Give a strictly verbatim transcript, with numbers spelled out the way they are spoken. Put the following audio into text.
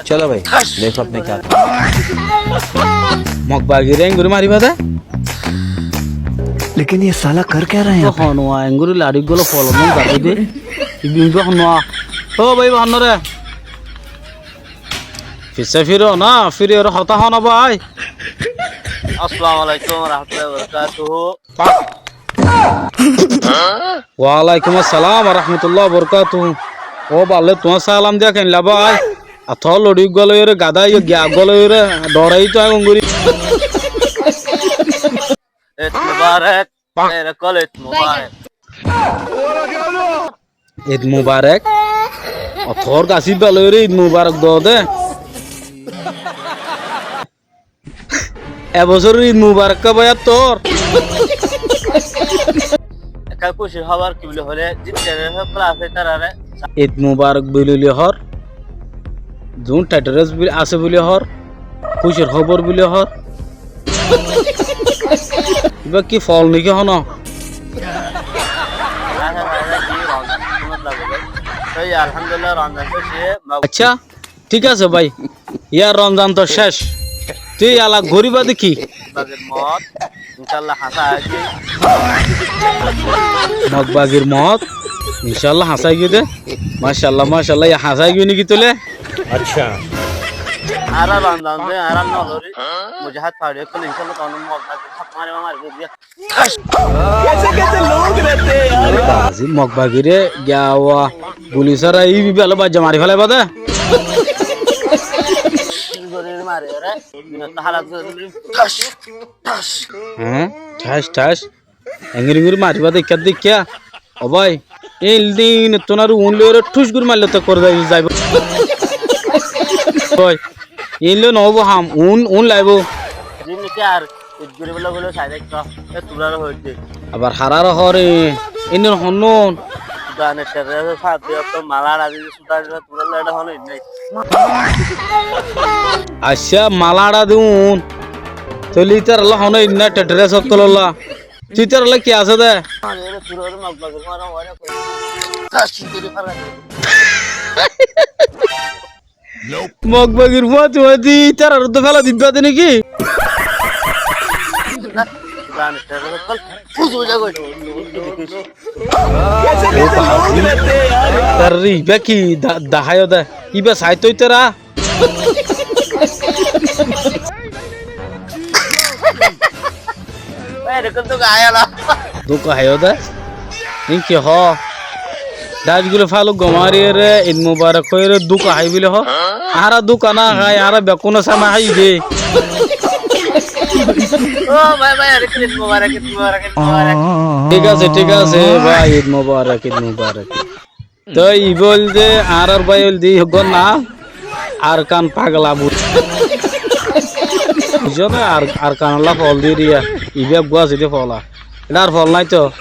Cholo bhai, dekho apni kya. Mog bagire enggori mariba de. Lekin ye sala kar kya raha hai yahan pe? Hono enggori lari golo folo no gadi de. Ibin go hono. O bhai, hono re. Fise firo na, firi ore hotá hono bhai. Assalamu alaikum warahmatullahi wabarakatuhu. Walaikum assalam warahmatullahi wabarakatuhu. Ó balle, tuáñr salam diya keén laba ai? Ar tuáñr lori góloi re, gadá yo giya góloi re, dhorai to agon gori. Eid Mubarak. Eid Mubarak. Eid Mubarak. Ó tuáñr gasí baloi re Eid Mubarak do de. E bosór Eid Mubarak ká bái tuáñr. Ekká kúcir hóbor ki buli hoilé, zin terrorist ókkol asé tarare. Eid Mubarak buli loi hoór. Zun terrorist buli asé buli hoór. Kúcir hóbor buli hoór. Ibá ki fol niki hono? Accá. Thík asé bái, yá Romzan to céc, tui yala goríba de ki? Mog bagir moót, incálla hañsá óiye de. Macállah, macállah, yá hañsá óiye niki tóile? Accá. Añára Romzan de, añára no lori, mujahid fari ókkol incálla tuáñr mog bagir hak mari mari. Bazi, mog bagire giya wa guli sára ibá loi baijja mari félaiba de. Hé, thac thac. Engori engori mariba de, ikká de ikká. Ó bái, ín din tuáñr uún loi re thuc gorí maille to kore zaibo. Bái, ín loi no óibo ham, uún, uún laibo. Abar harare hoór, ín din honnún? Accá, mal añçá de uún. Tóile ítarallá honó ínna terrorist ókkolólla. Tui ítarallá ki asé dé? Mog bagir fua tuáñti ítararé tó félai dibá dé néki? Tarare ibá ki da-, daháiyo dé? Ibá saitó ítara? Dúka háiyo dé. Ín ki hoó? Dác gulé fáluk gom ariyére, Eid Mubarak hoiyére dúka hái buli hoó. Añára dúka no hái, añára bekkúne sáma hái dé. Ó bái, bái, arekkán Eid Mubarak, Eid Mubarak, Eid Mubarak. Thík asé, thík asé bái, Eid Mubarak, Eid Mubarak. Toi ibá óilde añárar bái óilde, eggúar nam Arkan Pagla buli. Buijjó né? Ar-, Arkanolla fol di eriya. Ibá eggúa asé dé fola. Eçé ar fol nái to.